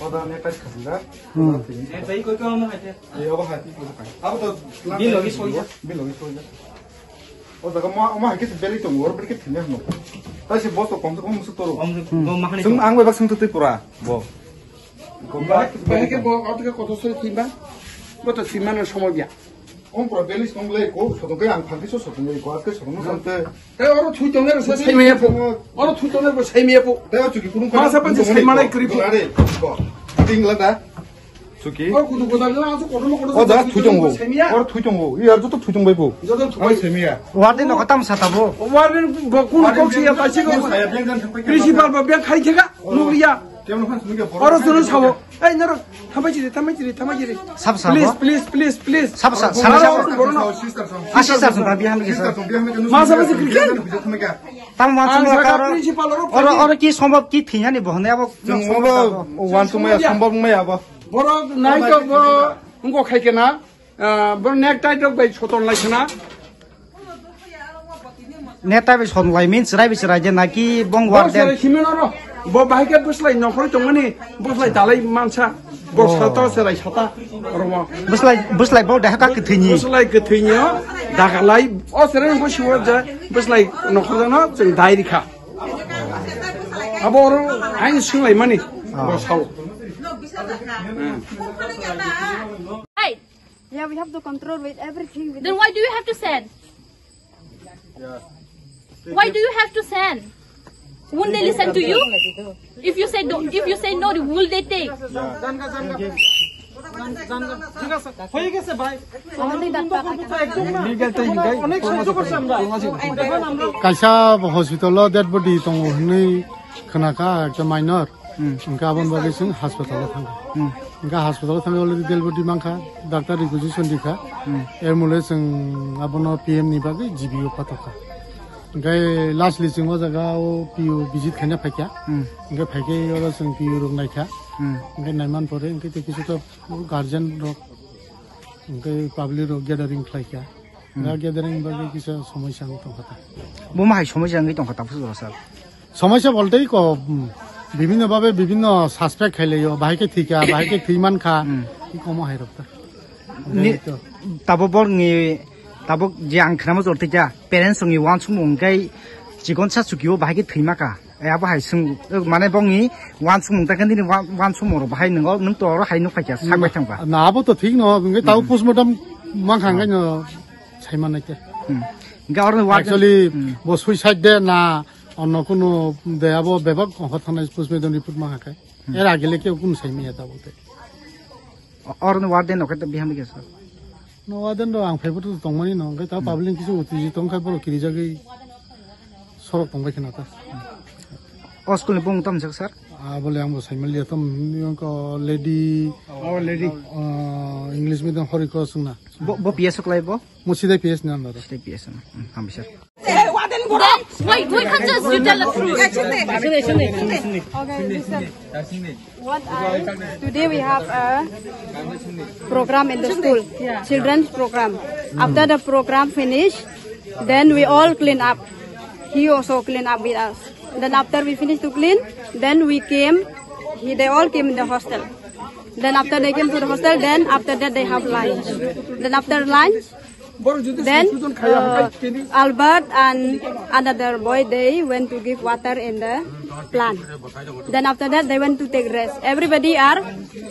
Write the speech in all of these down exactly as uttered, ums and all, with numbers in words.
Oda ne tais khasing da. Hmm. Ei, obo hai. Abo to bil logi soja. Bil logi soja. O jaga mo, mo hai ke beli tongo, or beli ke thina no. Tai se bo to kom se kom se toro. Kom se kom mahani. Sung ang bai bak sung tu pura. Bo. Bahai ke bo auto ke koto sori thimba. Bo to thimma no somoy biya. Om pura beli song le ko, soto ke ang phalti so soto le ko, aske soto no sante. Te oro thui tongo, se sai meya po. Oro thui tongo, sai meya po. Te o chuki kurung. Masa pa je sai manai kri po. Are, ko. Ting la da. Chuki. O kudu kudu na, so koto mo koto. O da thui tongo. Oro thui tongo. I ar joto thui tong bai po. Joto thui tongo. Sai meya. Warden no katam sa tabo. Warden bo kun ko siya pa si ko. Principal bo biya khai khega. Nuriya. Oro sono sawo. Ei, noro, thambai chiri, thambai chiri, thambai chiri. Sab sabo. Please, please, please, please. Sab sa, sab sa. Oro, oro, oro, no. Assistant song, bihamni kisa. Masa masa kiri. Tam wan sumor karo. Oro, oro ki sombab ki thiyani bohne abo. Wan sumaya sombab maya abo. Boro nai to bo, ngo khai kena. Ah, bo necktie rok bai soton lai khna. Necktie bai son lai min chwrai bai chwrai je naki bong warden. Bo serai simi no ro. Bo bahai khe bwslai nokhoroi tongmani bwslai dalai mansa. Bo sato serai sata. Oro bo. Bwslai, bwslai bo dahaka kwthwini. Bwslai kwthwini o dagalai. O serai bo siwa je bwslai nokhorjano chwng dai rikha. Abo oro ain swnglaimani. Bo sao. Hey! Yeah, we have to control with everything. Then why do you have to send? Why do you have to send? Won't they listen to you? If you say do, if you say no, will they take? ঠিক আছে, ভাই। আমরা তদন্ত করব তো একদম না। অনেক সহ্য করছি আমরা। এখন আমরা Kaisa hospital o dead body tongo hinwi khwnakha, ekta minor. Hmm. Hwnkhe aboni bagwi chwng hospital o thangkha. Hmm. Hwnkhe hospital o thangwi already dead body mankha, doctor requisition rikha. Hmm. Er mole chwng abono P M ni bagwi G B o patokha. Hwnkhe lastly chwng o jaga o P U visit khaina phaikha. Hmm. Hwnkhe phaikhe oro chwng P U rok naikha. Hmm. Hwnkhe naiman pore hwnkhe tei kisu to guardian rok hwnkhe public rok gathering khlaikha. Hmm. Da gathering bagwi kisa somosya wng tongkha ta. Bo ma hai somosya wngwi tongkha ta, bujo sir. Somosya bolte ko, hmm, bibhinno bhabe bibhinno suspect khailaio, bahai khe thwikha, bahai khe thwi mankha, hmm, ikomo hai rok ta. Ni, dai to. Tabo borni, tabo je ang khnama jor thikha, parents rokni uansukmung hwnkhe chikon sa chukio bahai khe thwi maka. Eh, abo hai swng, eh, mane bongni uansukmung ta khe nini uan-, uansukmung rok bahai nwng, nwng to oro hai nuk phaikha, sak bai thangba. Na, abo to thik no, hwnkhe tabo, hmm, postmortem mankha, hmm, hwnkhe no. Sai manai khe. Hmm. Hingke oro warden. Actually, hmm, bo suicide de na onno kunu de abo bebak ongkha thangnai postmortem report ma hakai. Hmm. Era gele khe kunu sai maya ta bote. O-, oro warden no khe biham khe sir. No warden ro ang phaibo to tongmani no, hingke ta, hmm, public kisu uti tongkha boro kirijagwi sorok tongbai khna ta. O school ni bung tam jak sir? Ah, bole ang bo sai mali tam ko lady. Oh, lady. Ah, English medium hori ko sungna. Bo, bo P S o klai bo? Mo sidai P S ni under. Sidai P S o. Hmm, hambai sir. Why, why can't just you tell the truth? Okay, listen. What I, today we have a program in the school, children's program. After the program finish, then we all clean up. He also clean up with us. Then after we finish to clean, then we came. He, they all came in the hostel. Then after they came to the hostel, then after that they have lunch. Then after lunch, then, uh, Albert and another boy, they went to give water in the plant. Then after that, they went to take rest. Everybody are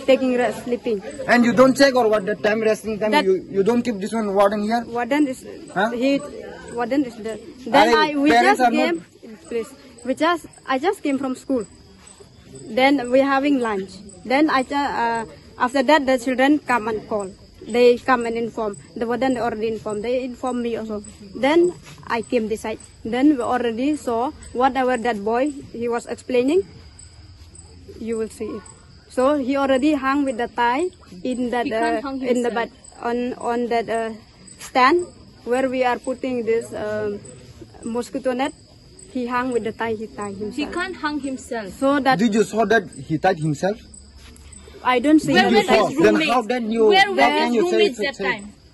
taking rest, sleeping. And you don't check or what, the time, resting time, that you, you don't keep this one warden here? Warden is, huh? He, warden is there. Then are I, we parents just are came, not please. We just, I just came from school. Then we having lunch. Then I, uh, after that, the children come and call. They come and inform. The warden they already informed. They informed me also. Then I came this side. Then we already saw whatever that boy, he was explaining. You will see it. So he already hung with the tie in that, uh, in the bed, on, on that, uh, stand where we are putting this, um, mosquito net. He hung with the tie, he tied himself. He can't hang himself. So that did you saw that he tied himself? I don't see. Where were his roommates? Then how then you, where were his roommates that time?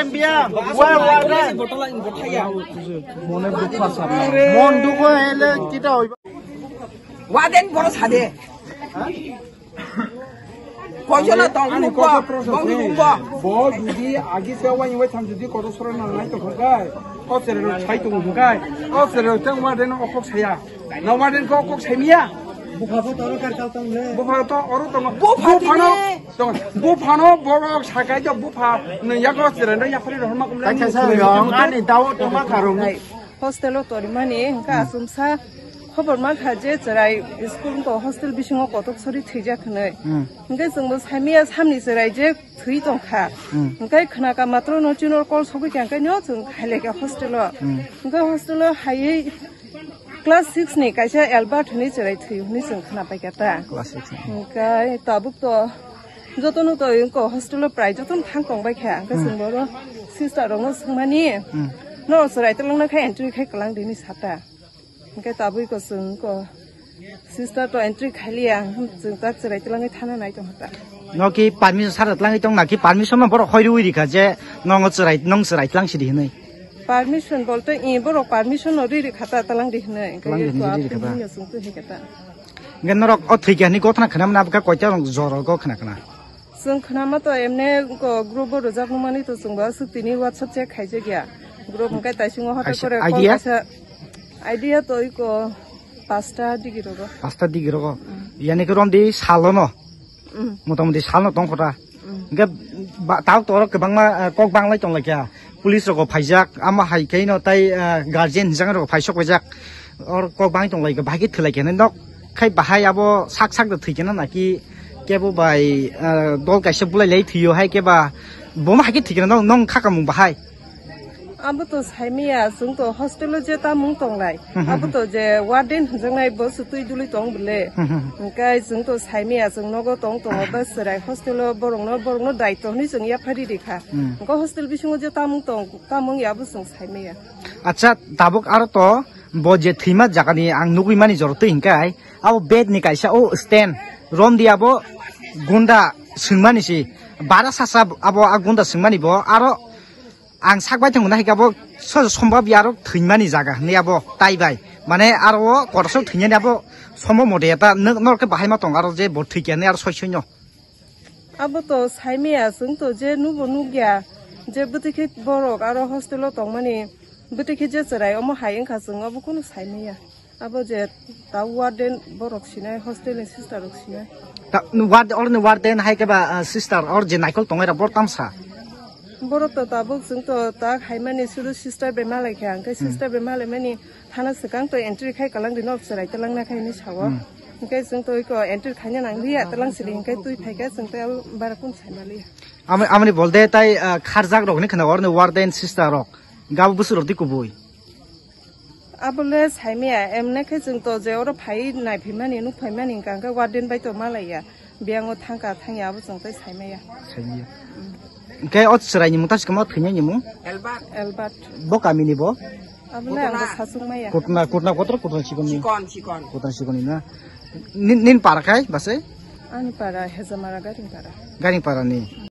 warden biya, why warden? Mon dukho hele kita hoiba. Warden boro sade. Koijono tong ani mukba, kosa prosa bong se. Mukba. Bo judi agi se wai wai tham judi kodo sora na nai to khakai. O sere ro chai to khakai. O sere ro tang warden o kok saya. Na warden ko kok saya miya. Bupha bo toro kar kal tong le. Bupha to oro tong. Bupha tini. Tong. Bupha no borok sakai to bupha. Nang ya ko sere ro ya khori ro ma kum le. Kaisa sa yo, ani dawo to ma karung. Hostel o torimani, hwnkhe asumsa khobor mankha je chwrai school wngkha hostel bisingo kotok sori thwijak hinwi. Hmm. Hwnkhe chwngbo saimaya samni chwrai je thwi tongkha. Hmm. Hwnkhe khwnaka matro no chino call sogwi kha, hwnkhe no chwng khailai kha hostel o. Hmm. Hwnkhe hostel o haiwi class six ni kaisa Albert hinwi chwrai thwi hinwi chwng khwnapaikha ta. Class six ni. Hwnkhe tabuk to jotono to wngkha hostel o prai jotono thang tongbaikha. Hwnkhe hmm. Chwng boro sister rokno swngmani. Hmm. No chwrai twlangna khe entry khai kwlang dini sata. Hwnkhe tabwi ko chwng ko sister to entry khailiya, chwng tak chwrai twlangwi thana nai tongkha ta. No ki permission sara twlangwi tong na ki permission no borok hoi rwi rikha je nongo chwrai, nong chwrai twlang sidi hinwi. Permission bolte i borok permission no ri rikha ta twlang di hinwi. Twlang di hinwi ri rikha ta. Hwnkhe norok o thwikha hinwi gothana khna mani abkha koita rok jor rok khna khna. Chwng khwnama to emne ko group bo rwjak nukmani to chwngbo aswk tini WhatsApp check khaijak ya. Group hwnkhe taisingo hotok kore call kaisa idea to iko pasta digi rogo. Pasta digi rogo. Mm. Yani ke romdi salo no. Mm. Motamoti salo no tongkho ta. Mm. Hwnkhe ba-, tao toro kwbangma, eh, kok banglai tonglaikha. Police rok phaijak, ama hai khe no tai, eh, guardian hinjak rok phaisok paijak. Or kok bang tong lai, bahai khe thwlai khe nok khai bahai abo sak sak da thwi khe na naki kebo bai, eh, dol kaisa bulai lai thwiyo hai khe ba bo ma hai khe thwi khe na nok nong kha kamung bahai. Abo to saimaya, chwng to hostel o je tamung tong lai. Hmm, hmm, abo to je warden hwnjaknai bo se twi duli tong bwle. Hmm, hmm. Hwnkhe chwng to saimaya, chwng nogo tong tongo ba chwrai hostel o borokno, borokno daitw hwnwi chwng yaphari rikha. Hmm. Hwnkhe hostel bisingo je tamung tong, tamung ya bo chwng saimaya. Acha, tabuk aro to bo je thwima jagani ang nugwi mani joro twi hwnkhe ai, abo bed ni kaisa o stand romdi abo gunda swngmani si bara sasa abo a gunda swngmani bo aro ang sak bai thangmani hai khe abo sombab ya aro thwimani jaga hinwi abo tai bai mane aro o kotor sok thwinani abo sombo mote ya ta norok khe bahai ma tong aro je bo thwikya hinwi aro soi soi no. Abo to saimaya, chwng to je nubo nukya, je bwtwi khe borok aro hostel o tongmani, bwtwi khe je chwrai omo hai wngkha, chwng abo kunu saimaya. Abo je ta warden borok sinai, hostel ni sister rok sinai. Ta, ward-, orni warden hai khe ba, ah, sister or je naikol tongnai rok bor tamsa. Borok to tabuk chwng to ta khaimani sudu sister bai malai kha, hwnkhe hmm. Sister bai malaimani Thana swkang to entry khai kalang di nok chwrai twlang na khai hinwi sao. Hmm. Hwnkhe chwng to iko entry khaina nang liya twlang sili hwnkhe twi phai khe chwng to abo bara kun sai ma liya. Amoni, amoni bolde tai, ah, kharjak rok ni khna orni warden sister rok. Gabo bwswk rok di kubui. Abo le sai maya emne khe chwng to je oro phai nai phai mani nuk phai mani hwnkha hwnkhe warden bai to malaiya. Biyango thangka thangya abo chwng tei saimaya. Saimaya. Hwnkhe o chwraini mungta sikamo thwinaini mung? Albert. Albert. Bo kamini bo? Abole ang sachung maya. Kutna, kutna kotor kutna sikoni. Sikon, sikon. Kutna sikoni na. Nin, nin para khai base? Ani para Hezamara Garing para. Garing para ni.